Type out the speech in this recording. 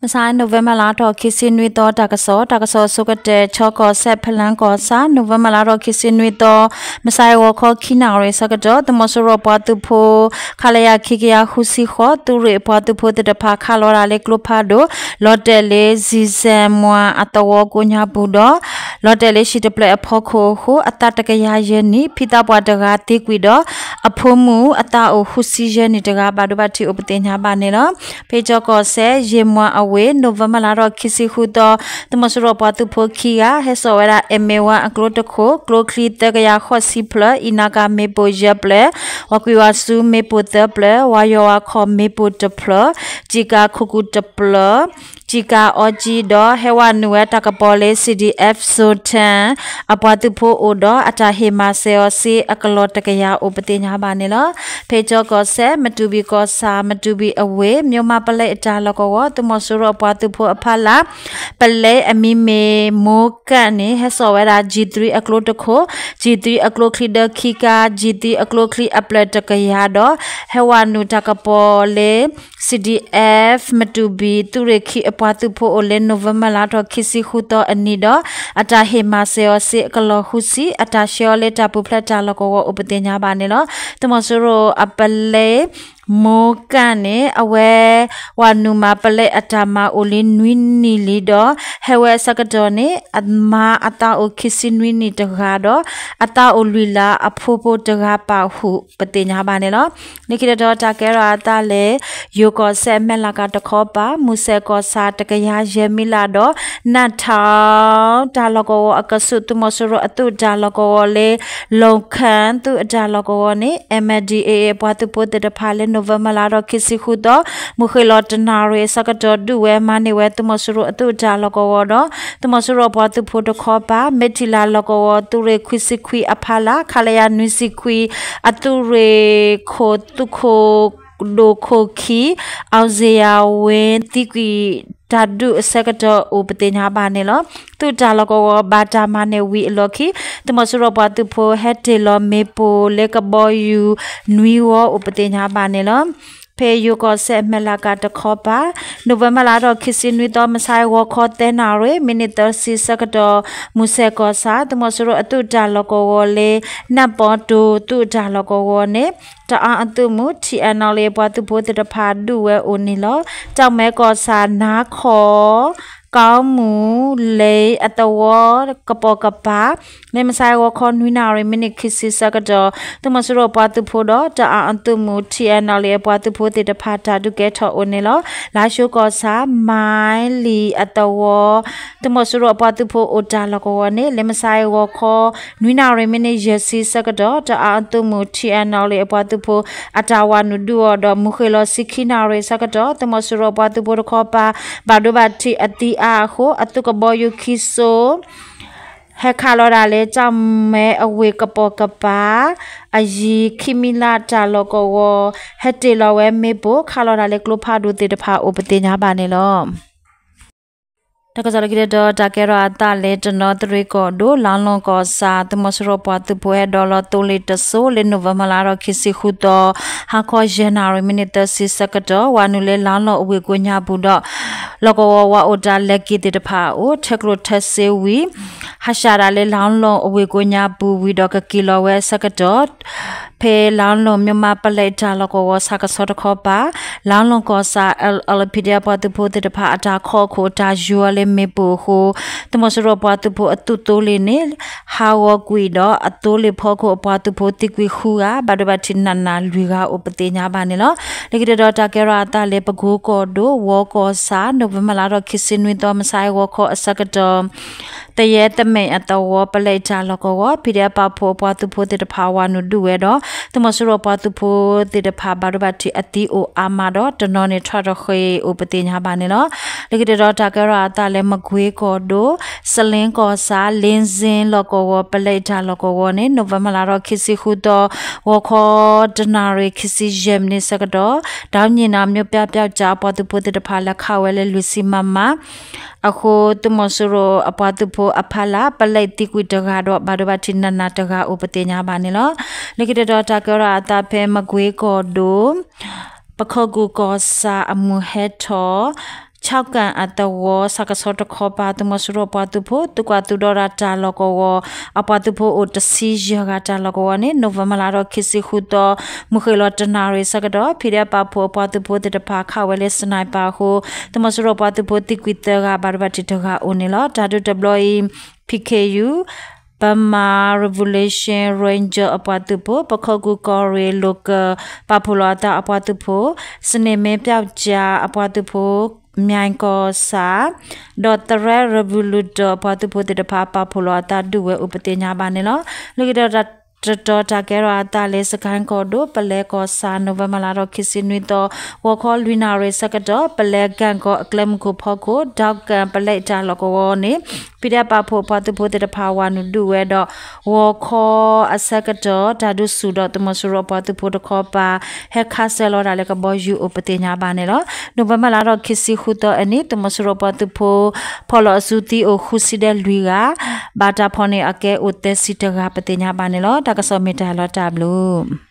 မဆါ November လါထီၣ်ခံဆံနွံသီ တၢ်ကစီၣ်, တၢ်ကစီၣ်အဆိကတၢၢ် ခၠ့ကီၢ်စဲၣ် ဖလၢကီၢ်ဆၣ် November လါထီၣ်ခံဆံနွံသီ မဆါဂီၤခီခံနၣ်ရံၣ်အဆၢကတီၢ် သုးမီၤစိရိၤပှၤသုးဖိ ခလရ ခံကယၤဃုဆံဃိး သုးရ့ၣ်အပှၤသုးဖိသ့ၣ်တဖၣ် ခးလီၤဒၣ်လၢကျိဖးဒိၣ် လီၤတဲာ်လၢ စံၣ်စဲၣ်မွၢ်အသဝီကိးညါပူၤဒီး လီၤတဲာ်လၢဟံၣ်တဖျၢၣ်အဖီခိၣ်အဃိ အသးတကယၤယဲၢ်နံၣ် ဖံသးပှၢ်တဂၤသံကွံာ်ဒီး အဖိမုၣ်အသးအိၣ်ဃုဆံယဲၢ်နံၣ်တဂၤ ဘၣ်ဒိဘၣ်ထံးအိၣ်ပသ့ၣ်ညါဘၣ်န့ၣ်လီၤ. ဖဲခၠ့ကီၢ်စဲၣ် ယ့ၣ်မွၢ်အဝ့ၢ် November လါထီၣ်ခံဆံဃုသီ သုးမီၤစိရိၤပှၤသုးဖိခံဂၤ ဟဲစိာ်ဝဲဒၣ် အဲမ့ၢ်ဝါအကျိတခိၣ် ကျိချံသၢကယၤဃိးဆံဖျၢၣ် အံၤနာ်က့ၤမ့ၣ်ပိၢ်ယဲၢ်ဖျၢၣ် ဝၤကွံာ်ဝၤစူမ့ၣ်ပိၢ်သၢဖျၢၣ် ဝၤယီၤဝၤခီၣ်မ့ၣ်ပိၢ်တဖျၢၣ် စံၣ်ကၤခိၣ်ကူၣ်တဖျၢၣ် စံၣ်ကၤအီကၠံဒီး ဟဲဝဲနုာ်ဝဲတၢ်ကပီၤလၢ C D F Zone ten အပှၤသုးဖိအိၣ်ဒီး အတၢ်ဟ့ၣ်မၤစၢၤအီၤစ့အကလီၢ်တကယၤအိၣ်ပသ့ၣ်ညါဘၣ်န့ၣ်လီၤ. ဖဲခၠ့ကီၢ်စဲၣ် မတူၣ်ဘံၣ်ကီၢ်ဆၣ် မတူၣ်ဘံၣ်အဝ့ၢ် မၠိမါပလဲအတၢ်လီၢ်ကဝီၤ သုးမီၤစိရိၤအပှၤသုးဖိအဖီလာ် ပလဲအမံၤမ့ၢ် မိကၣ်န့ၣ် ဟဲစိာ်ဝဲဒၣ် G three အကျိတခိၣ် G three အကျိချံဒၢခံကါ G three အကျိချံအဖျၢၣ်တကယၤဒီး ဟဲဝဲနုာ်တၢ်ကပီၤလၢ C D F မတူၣ်ဘံၣ် သုးရ့ၣ်ခံအပှၤသုးဖိအိၣ်လၢ November လါထီၣ်ခံဆံဃုသီအနံၤဒီး အတၢ်ဟ့ၣ်မၤစၢၤအီၤစ့အကလီၢ်ဃုဆံ အတၢ်ဆှၢအီၤလၢတၢ်ပူၤဖျဲးတၢ်လီၢ်ကဝီၤအိၣ်ပသ့ၣ်ညါဘၣ်န့ၣ်လီၤ. သုးမီၤစိရိၤအပလဲ မိကၣ်န့ၣ် အဝဲ ဝၤနုာ်မၤပလဲအတၢ်မၤအိၣ်လံနွံနံၣ်လံဒီး ဟဲဝဲအဆၢကတီၢ်န့ၣ် အမါအသးအိၣ်ခံဆံနွံနံၣ်တဂၤဒီး အသးအိၣ်လွံၢ်လါအဖိဖိတဂၤပာ်ဃုာ် ပသ့ၣ်ညါဘၣ်န့ၣ်လီၤ. လၢခံတတီၤတၢ်ကဲထီၣ်အသးလၢ ယိၤကီၢ်စဲၣ် မဲၢ်လးကၤတခီပၤ မူစဲၣ်ကီၢ်ဆၣ် တကယၤယဲၢ်မံလးဒီး နၢ်ထီၣ် တၢ်လီၢ်ကဝီၤအကဆူး သုးမီၤစိရိၤအသုးတၢ်လီၢ်ကဝီၤလၢ လီၣ်ခၢၣ် သုးအတၢ်လီၢ်ကဝီၤန့ၣ် M N D A A အပှၤသုးဖိသ့ၣ်တဖၣ်လၢ November လါထီၣ်ခံဆံဃုသီ မုၢ်ဃ့ၢ်လီၤတနၣ်ရံၣ်အဆၢကတီၢ် ဒုးဝဲမၤန့ၢ်ဝဲ သုးမီၤစိရိၤအသုးတၢ်လီၢ်ကဝီၤဒီး သုးမီၤစိရိၤအပှၤသုးဖိတခီပၤ မဲၢ်ထံလၤလီၢ်ကဝီၤ သုးရ့ၣ်ခွံဆံခွံအဖီလာ် ခလရ နွံဆံခွံ အသုးရ့ၣ်ခိၣ်သုးခိၣ် ဒိၣ်ခိၣ်ခံ အောင်ဇေယျဝင်း သံကွံာ်တၢ်ဒုးအဆၢကတီၢ်အိၣ်ပသ့ၣ်ညါဘၣ်န့ၣ်လီၤ. သုးတၢ်လီၢ်ကဝီၤဘၣ်တၢ်မၤန့ၢ်ဝံၤအလီၢ်ခံ သုးမီၤစိရိၤပှၤသုးဖိဟဲတ့ၢ်လီၤမ့ၣ်ပိၢ်လၢကဘီယူၤနွံဝီအိၣ်ပသ့ၣ်ညါဘၣ်န့ၣ်လီၤ. ဖဲယိၤကီၢ်စဲၣ် မဲၢ်လးကၤတခီပၤ November လါထီၣ်ခံဆံနွံသီ မုၢ်ဆါဂီၤခီသၢနၣ်ရံၣ် မံးနံးသၢဆံဆၢကတီၢ် မူစဲၣ်ကီၢ်ဆၣ် သုးမီၤစိရိၤအသုးတၢ်လီၢ်ကဝီၤလၢ နၢ်ပီတိၤ သုးတၢ်လီၢ်ကဝီၤန့ၣ် တအါအသုးမုၢ် ထံၣ်အဲၣ်နီၣ်လ့ၣ် အပှၤသုးဖိသ့ၣ်တဖၣ်ဒုးဝဲအိၣ်န့ၣ်လီၤ. တၢ်မဲၢ်ကီၢ်ဆၣ် နါခီၣ် ကီမူၣ် လ့ၣ်အသဝီ ကပိာ်ကပၤ မ့ၢ်မုၢ်ဆါဂီၤခီနွံနၣ်ရံၣ် မံးနံးခံဆံဆၢကတီၢ် သုးမီၤစိရိၤအပှၤသုးဖိဒီး တအါအသုးမုၢ် ထံၣ်အဲၣ်နီၣ်လ့ၣ် အပှၤသုးဖိသ့ၣ်တဖၣ် တၢ်ဒုးကဲထီၣ်အိၣ်န့ၣ်လီၤ. လါၡိကီၢ်ဆၣ် မါလံၣ်အသဝီ သုးမီၤစိရိၤအပှၤသုးဖိအိၣ်တၢ်လီၢ်ကဝီၤန့ၣ် လၢမုၢ်ဆါဂီၤခီ နွံနၣ်ရံၣ် မံးနံးယဲၢ်ဆံဆၢကတီၢ် တအါအသုးမုၢ် ထံၣ်အဲၣ်နီၣ်လ့ၣ် အပှၤသုးဖိ အတၢ်ဝၤနုာ်ဒုးအီၤဒီး မုၢ်ဃ့ၢ်လီၤဆံခံနၣ်ရံၣ်ဆၢကတီၢ် သုးမီၤစိရိၤအပှၤသုးဖိတခီပၤ ဘၣ်ဒိဘၣ်ထံးအသံအါအဃိ အသုးကဘီယူၤခံစိ ဟဲခးလီၤဒၣ်လၢ ကၠီၣ်မဲအဝ့ၢ်ကပိာ်ကပၤ အယံၤခံမံလးတၢ်လီၢ်ကဝီၤ ဟဲတ့ၢ်လီၤဝဲမ့ၣ်ပိၢ် ခးလီၤဒၣ်လၢကျိဖးဒိၣ်သ့ၣ်တဖၣ်အိၣ်ပသ့ၣ်ညါဘၣ်န့ၣ်လီၤ. တၢ်ကစီၣ်လၢခံတတီၤ တၢ်ကဲထီၣ်အသးလၢတနီသရံၣ်ကီၢ်ဒိၣ် လါလီၢ်ကီၢ်ဆၣ် သုးမီၤစိရိၤပှၤသုးဖိဟဲဒိးလီၤသိလ့ၣ်တစိၤလၢ November လါထီၣ်ခံဆံဃုသီ ဟါခီယဲၢ်နၣ်ရံၣ် မံးနံးသၢဆံဆၢကတီၢ် ဝၤနုာ်လၢလါလီၢ်အဝ့ၢ်ကိးညါပူၤဒီး လီၢ်ကဝီၤဝၤအိၣ်တၢ်လဲၤက့ၤသ့ၣ်တဖၣ်အအိၣ် ထၢကျိၣ်ထၢစ့ဝံၤ ဟးဆှဲးဒၣ်လၢလါလီၢ်အဝ့ၢ်ကိးညါပူၤဝံၤဒီးကက့ၤလီၤဝဲအဆၢကတီၢ် ဖဲလါလီၢ် မၠိမါပလဲအတၢ်လီၢ်ကဝီၤဆၣ်ကဆီတခီပၤ လါလီၢ်ကီၢ်ဆၣ် L L P D F ပှၤသုးဖိသ့ၣ်တဖၣ်အတၢ်ခီခိၣ်အတၢ်ယူၤအီၤလၢမ့ၣ်ပိၢ်အဃိ သုးမီၤစိရိၤပှၤသုးဖိအသုးသိလ့ၣ်န့ၣ် ဟးဂီၤကွံာ်ဒီးအသိလ့ၣ်ဖီခိၣ်အပှၤသုးဖိသံကွံာ်ဃုဂၤ ဘၣ်ဒိဘၣ်ထံးနးနးလွံၢ်ဂၤအိၣ်ပသ့ၣ်ညါဘၣ်န့ၣ်လီၤ. လၢခံတတီၤတၢ်ကဲထီၣ်အသးလၢပကိကီၢ်ဒိၣ် ဝီကီၢ်ဆၣ် November လါထီၣ်ခံဆံနွံသီ မုၢ်ဆါဂီၤခီအဆၢကတီၢ် သယဲသမဲာ်အသဝီ ပလဲအတၢ်လီၢ်ကဝီၤ P D F ပာ်ဖှိၣ်အပှၤသုးဖိသ့ၣ်တဖၣ်ဝၤနုာ်ဒုးဝဲဒီး သုးမီၤစိရိၤပှၤသုးဖိသ့ၣ်တဖၣ် ဘၣ်ဒိဘၣ်ထံးအသံအိၣ်အါမးဒီး တနီၤန့ၣ်ထီၣ်တဃ့ၢ်အိၣ်ပသ့ၣ်ညါဘၣ်န့ၣ်လီၤ. လၢခံတတီၤတၢ်ကဲထီၣ်အသးလၢမကွ့ကီၢ်ဒိၣ် စလ့ကီၢ်ဆၣ် လ့စ့လီၢ်ကဝီၤ ပလဲအတၢ်လီၢ်ကဝီၤန့ၣ် November လါထီၣ်ခံဆံဃုသီ ဂီၤခီတနၣ်ရံၣ်ခံဆံယဲၢ်မံးနံးဆၢကတီၢ် ဒီးညီနုၢ်အမျိုးပြပျောက်ကျား အပှၤသုးဖိသ့ၣ်တဖၣ်လဲၤခးဝဲလၢလွံၢ်ဆံ MM အဃိ သုးမီၤစိရိၤအပှၤသုးဖိအဖီလာ် ပလဲသံကွံာ်တဂၤဒီး ဘၣ်ဒိဘၣ်ထံးနးနးတဂၤအိၣ်ပသ့ၣ်ညါဘၣ်န့ၣ်လီၤ. လၢခံတတီၤတၢ်ကဲထီၣ်အသးဖဲမကွ့ကီၢ်ဒိၣ် ပခိၣ်ကူၣ်ကီၢ်ဆၣ်အမုၢ်ဟဲထီၣ် ဆီကၣ်အသဝီ ဆၣ်ကဆီတခီပၤ သုးမီၤစိရိၤပှၤသုးဖိ သုးကွၢ်သုးဒီတၢ်လီၢ်ကဝီၤ အပှၤသုးဖိအိၣ်တဆံယဲၢ်ဂၤတၢ်လီၢ်ကဝီၤန့ၣ် နိၣ်ဝ့ဘၢၣ်လါဒီးခံဆံဃုသီ မုၢ်ဃ့ၢ်လီၤတနၣ်ရံၣ်ဆၢကတီၢ် ဖံးဒဲးပာ်ဖှိၣ်အပှၤသုးဖိသ့ၣ်တဖၣ်ခးဝဲလၢ sniper အဃိ သုးမီၤစိရိၤပှၤသုးဖိသံကွံာ်သၢဂၤ ဘၣ်ဒိဘၣ်ထံးတဂၤအိၣ်န့ၣ်လီၤ. တၢ်ဒုးတဘျီအံၤ ပီၣ်ခ့ၣ်ယူၣ် Burma Revolution Ranger အပှၤသုးဖိ, ပခိၣ်ကူၣ်ကီၢ်ရ့ၣ် Local ပာ်ဖှိၣ်လီၤအသးအပှၤသုးဖိ, စန့ၣ်မ့ၢ်ပျောက်ကျား အပှၤသုးဖိ, Myaing ကီၢ်ဆၣ်, ဒီး Thread Revolution အပှၤသုးဖိသ့ၣ်တဖၣ် ပာ်ဖှိၣ်လီၤအသးဒုးဝဲအိၣ်ပသ့ၣ်ညါဘၣ်န့ၣ်လီၤ. လၢခံတတီၤ တၢ်ကဲထီၣ်အသးလၢ စကဲၣ်ကီၢ်ဒိၣ် ပလဲကီၢ်ဆၣ် နိၣ်ဝ့ဘၢၣ်လါဒီးခံဆံနွံသီ ဂီၤခီလွံၢ်နၣ်ရံၣ်ဆၢကတီၢ် ပလဲကၣ်ကီၢ်အကျဲမုၢ်ခိၣ်ဖီခိၣ် ဒီကၣ်ပလဲတၢ်လီၢ်ကဝီၤန့ၣ် ဖံးဒဲးပာ်ဖှိၣ်အပှၤသုးဖိသ့ၣ်တဖၣ်ဝၤနုာ်ဒုးဝဲဒီး ဂီၤခီအဆၢကတီၢ် တၢ်ဒုးဆူၣ်ဒီးသုးမီၤစိရိၤအပှၤသုးဖိတခီပၤ ဟဲခးဆၢလီၤတၢ်လၢကဘီယူၤအိၣ်ပသ့ၣ်ညါဘၣ်န့ၣ်လီၤ. နိၣ်ဝ့ဘၢၣ်လါဒီးခံဆံဃုသီအနံၤ သုးမီၤစိရိၤပှၤသုးဖိ ဖီၣ်လီၤအစုသံအိၣ်ဃုဆံဒီးလွံၢ်ဂၤ, ဘၣ်တၢ်ဖီၣ်န့ၢ်အကဲအိၣ်သၢဆံတဂၤပသ့ၣ်ညါဘၣ်န့ၣ်လီၤ. တၢ်ကစီၣ်မ့ၢ်တၢ်လီၤတၢ်ဘျုး